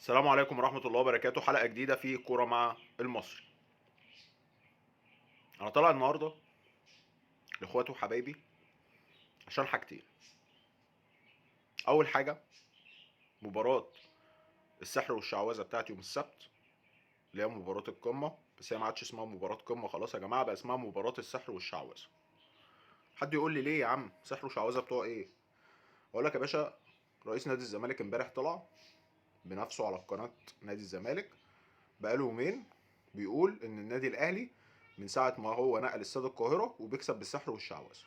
السلام عليكم ورحمة الله وبركاته. حلقة جديدة في كورة مع المصري. أنا طالع النهاردة لإخواتي وحبايبي عشان حاجتين. أول حاجة مباراة السحر والشعوذة بتاعت يوم السبت اللي هي مباراة القمة، بس هي ما عادش اسمها مباراة قمة خلاص يا جماعة، بقى اسمها مباراة السحر والشعوذة. حد يقول لي ليه يا عم سحر وشعوذة بتوع إيه؟ أقول لك يا باشا، رئيس نادي الزمالك امبارح طلع بنفسه على قناة نادي الزمالك بقاله يومين بيقول ان النادي الاهلي من ساعة ما هو نقل استاد القاهرة وبيكسب بالسحر والشعوذة،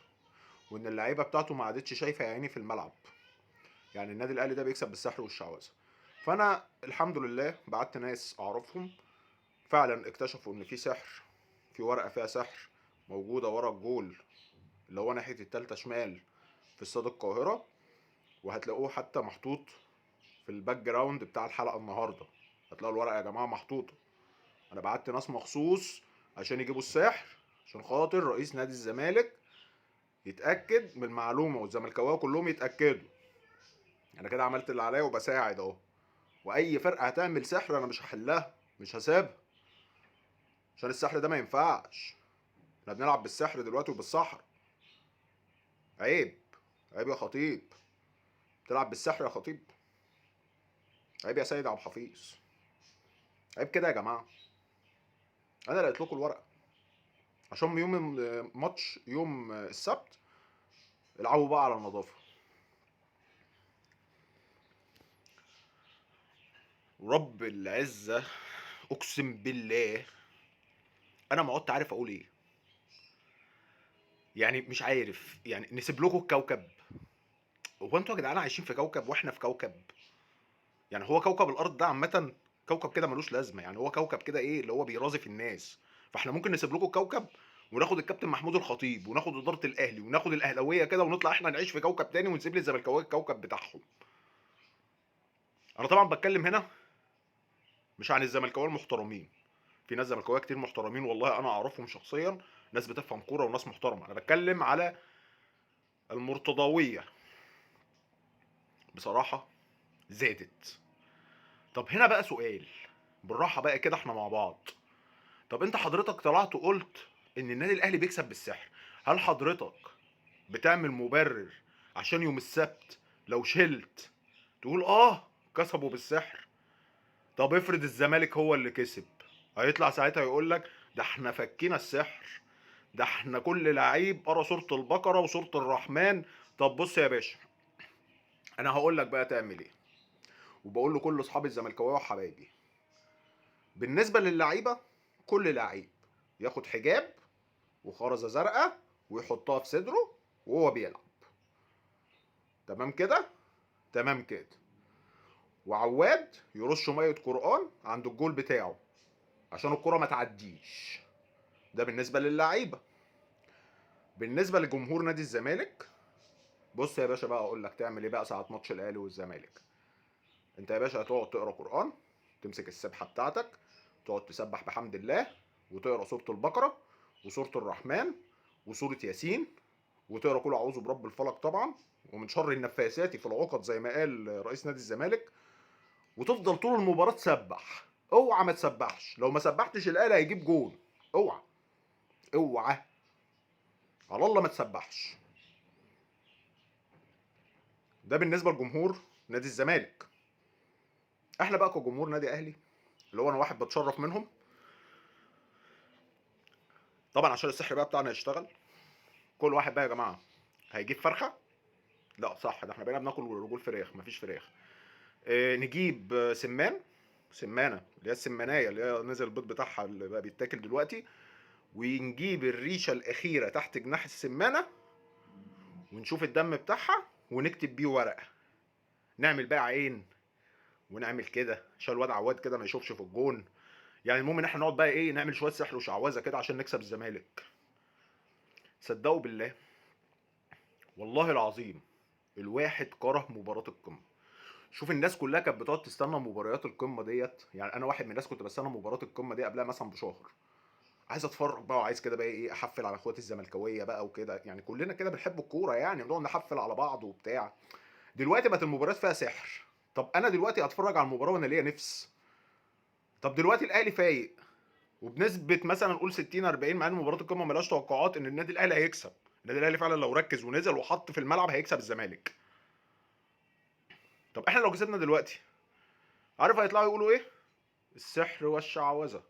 وان اللعيبة بتاعته ما عادتش شايفة يا عيني في الملعب. يعني النادي الاهلي ده بيكسب بالسحر والشعوذة. فانا الحمد لله بعت ناس اعرفهم فعلا اكتشفوا ان في سحر، في ورقة فيها سحر موجودة ورا الجول اللي هو ناحية التالتة شمال في استاد القاهرة، وهتلاقوه حتى محطوط في ال background بتاع الحلقة النهارده. هتلاقوا الورقة يا جماعة محطوطة. انا بعت ناس مخصوص عشان يجيبوا السحر عشان خاطر رئيس نادي الزمالك يتاكد من المعلومة والزملكاويه كلهم يتاكدوا. انا كده عملت اللي عليا وبساعد اهو. واي فرقه هتعمل سحر انا مش هحلها، مش هسيبها، عشان السحر ده ما ينفعش. احنا بنلعب بالسحر دلوقتي وبالسحر. عيب، عيب يا خطيب، تلعب بالسحر يا خطيب. عيب يا سيد عبد الحفيظ، عيب كده يا جماعة. انا لقيت لكم الورقة عشان يوم الماتش يوم السبت العبوا بقى على النظافة. ورب العزة اقسم بالله انا ما عدت عارف اقول ايه، يعني مش عارف، يعني نسيب لكم الكوكب؟ هو انتوا يا جدعان عايشين في كوكب واحنا في كوكب؟ يعني هو كوكب الارض ده عامة كوكب كده ملوش لازمه، يعني هو كوكب كده ايه اللي هو بيرازي في الناس. فاحنا ممكن نسيب لكم الكوكب وناخد الكابتن محمود الخطيب وناخد ادارة الاهلي وناخد الاهلاوية كده ونطلع احنا نعيش في كوكب تاني ونسيب للزملكاويه الكوكب بتاعهم. انا طبعا بتكلم هنا مش عن الزملكاويه المحترمين، في ناس زملكاويه كتير محترمين والله انا اعرفهم شخصيا، ناس بتفهم كورة وناس محترمه. انا بتكلم على المرتضويه بصراحة زادت. طب هنا بقى سؤال بالراحة بقى كده احنا مع بعض. طب انت حضرتك طلعت وقلت ان النادي الاهلي بيكسب بالسحر، هل حضرتك بتعمل مبرر عشان يوم السبت لو شلت تقول كسبوا بالسحر؟ طب افرض الزمالك هو اللي كسب، هيطلع ساعتها يقول لك ده احنا فكينا السحر، ده احنا كل لعيب قرا سورة البقرة وسورة الرحمن. طب بص يا باشا، انا هقول لك بقى تعمل ايه، وبقول لكل اصحابي الزملكاويه وحبايبي، بالنسبة للعيبة كل لعيب ياخد حجاب وخرزه زرقاء ويحطها في صدره وهو بيلعب. تمام كده؟ تمام كده. وعواد يرش مية قران عند الجول بتاعه عشان الكره ما تعديش. ده بالنسبة للعيبة. بالنسبة لجمهور نادي الزمالك، بص يا باشا بقى اقول لك تعمل ايه بقى ساعة ماتش الاهلي والزمالك. انت يا باشا هتقعد تقرا قران، تمسك السبحة بتاعتك، تقعد تسبح بحمد الله وتقرا سورة البقرة وسورة الرحمن وسورة ياسين، وتقرا كل اعوذ برب الفلق طبعا، ومن شر النفاثات في العقد زي ما قال رئيس نادي الزمالك، وتفضل طول المباراة تسبح. اوعى ما تسبحش، لو ما سبحتش الاهلي هيجيب جون. اوعى، اوعى على الله ما تسبحش. ده بالنسبة لجمهور نادي الزمالك. احنا بقى كجمهور نادي اهلي اللي هو انا واحد بتشرف منهم طبعا، عشان السحر بقى بتاعنا يشتغل. كل واحد بقى يا جماعة هيجيب فرخة، لا صح ده احنا بقينا بناكل رجول فراخ، مفيش فراخ. اه نجيب سمان، سمانه اللي هي السمانايه اللي هي نزل البيض بتاعها اللي بقى بيتاكل دلوقتي، ونجيب الريشة الاخيرة تحت جناح السمانه ونشوف الدم بتاعها ونكتب بيه ورقة. نعمل بقى عين ونعمل كده عشان الواد عواد كده ما يشوفش في الجون. يعني المهم ان احنا نقعد بقى ايه، نعمل شوية سحر وشعوذه كده عشان نكسب الزمالك. صدقوا بالله والله العظيم الواحد كره مباراة القمه. شوف الناس كلها كانت بتقعد تستنى مباريات القمه ديت، يعني انا واحد من الناس كنت بستنى مباراة القمه دي قبلها مثلا بشهر، عايز اتفرج بقى وعايز كده بقى ايه احفل على اخواتي الزملكاويه بقى وكده، يعني كلنا كده بنحب الكورة، يعني بنقعد نحفل على بعض وبتاع. دلوقتي بقت المباريات فيها سحر. طب انا دلوقتي اتفرج على المباراة وانا ليا نفس؟ طب دلوقتي الاهلي فايق وبنسبة مثلا نقول 60-40، مع ان مباراة القمه ملهاش توقعات، ان النادي الاهلي هيكسب. النادي الاهلي فعلا لو ركز ونزل وحط في الملعب هيكسب الزمالك. طب احنا لو كسبنا دلوقتي، عارف هيطلعوا يقولوا ايه؟ السحر والشعوذة،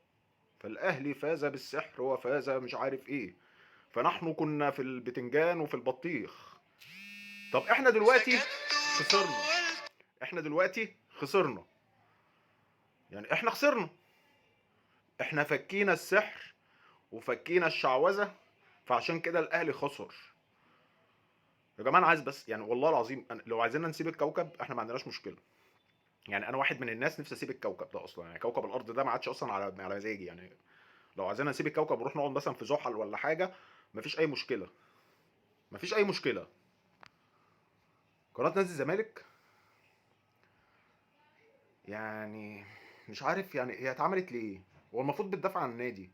فالاهلي فاز بالسحر وفاز مش عارف ايه، فنحن كنا في البتنجان وفي البطيخ. طب احنا دلوقتي خسرنا، احنا دلوقتي خسرنا، يعني احنا خسرنا، احنا فكينا السحر وفكينا الشعوذة، فعشان كده الاهلي خسر. يا جماعة انا عايز بس يعني والله العظيم لو عايزيننا نسيب الكوكب احنا ما عندناش مشكلة. يعني انا واحد من الناس نفسي اسيب الكوكب ده اصلا، يعني كوكب الارض ده ما عادش اصلا على مزاجي. يعني لو عايزيننا نسيب الكوكب ونروح نقعد مثلا في زحل ولا حاجة، مفيش اي مشكلة، مفيش اي مشكلة. قناة نادي الزمالك يعني مش عارف يعني هي اتعملت ليه؟ هو المفروض بتدافع عن النادي،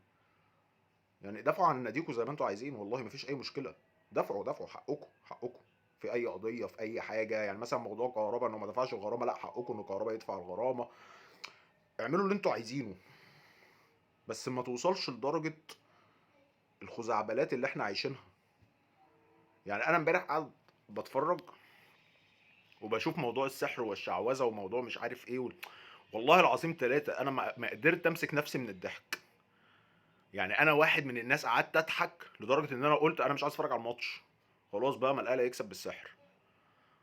يعني دافعوا عن ناديكوا زي ما انتوا عايزين، والله مفيش اي مشكلة، دافعوا حقكم، حقكم في اي قضية في اي حاجة. يعني مثلا موضوع كهربا انه ما دفعش الغرامة، لا حقكم ان كهربا يدفع الغرامة، اعملوا اللي انتوا عايزينه، بس ما توصلش لدرجة الخزعبلات اللي احنا عايشينها. يعني انا امبارح قاعد بتفرج وبشوف موضوع السحر والشعوذة وموضوع مش عارف ايه والله العظيم ثلاثة انا ما قدرت امسك نفسي من الضحك. يعني انا واحد من الناس قعدت اضحك لدرجة ان انا قلت انا مش عايز اتفرج على الماتش خلاص بقى، ما الاهلي هيكسب بالسحر،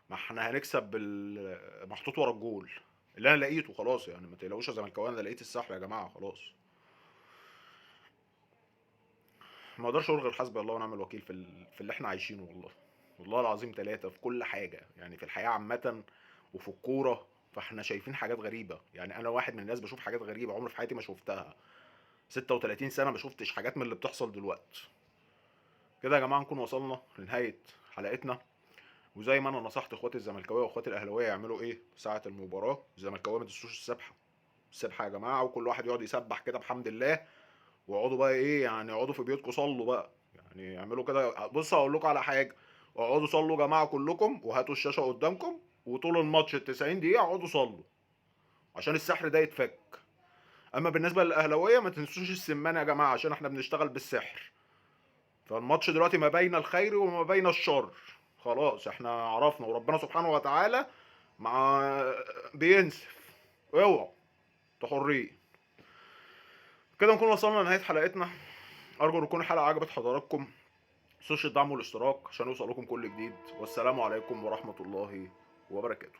ما احنا هنكسب بالمحطوط ورا الجول اللي انا لقيته خلاص. يعني ما تقلقوش يا زملكاويه، انا لقيت السحر يا جماعة خلاص. ما اقدرش اقول غير حسبي الله ونعم الوكيل في اللي احنا عايشينه، والله والله العظيم ثلاثة في كل حاجة، يعني في الحياة عامة وفي الكورة. فاحنا شايفين حاجات غريبة، يعني انا واحد من الناس بشوف حاجات غريبة عمري في حياتي ما شفتها، 36 سنة ما شفتش حاجات من اللي بتحصل دلوقتي. كده يا جماعة نكون وصلنا لنهاية حلقتنا، وزي ما انا نصحت اخواتي الزملكاويه واخواتي الاهلاوية يعملوا ايه ساعة المباراة، الزملكاويه ما تنسوش السبحة، السبحة يا جماعة، وكل واحد يقعد يسبح كده بحمد الله، واقعدوا بقى ايه يعني اقعدوا في بيوتكم صلوا بقى، يعني اعملوا كده. بصوا اقول لكم على حاجة، اقعدوا صلوا يا جماعة كلكم، وهاتوا الشاشة قدامكم، وطول الماتش ال 90 دقيقة اقعدوا صلوا عشان السحر ده يتفك. اما بالنسبة للاهلاويه ما تنسوش السمانه يا جماعة، عشان احنا بنشتغل بالسحر. فالماتش دلوقتي ما بين الخير وما بين الشر، خلاص احنا عرفنا، وربنا سبحانه وتعالى مع بينسف، اوعوا تحرين. كده نكون وصلنا لنهاية حلقتنا، ارجو ان تكون الحلقة عجبت حضراتكم، متنسوش الدعم والاشتراك عشان يوصل لكم كل جديد، والسلام عليكم ورحمة الله وبركاته.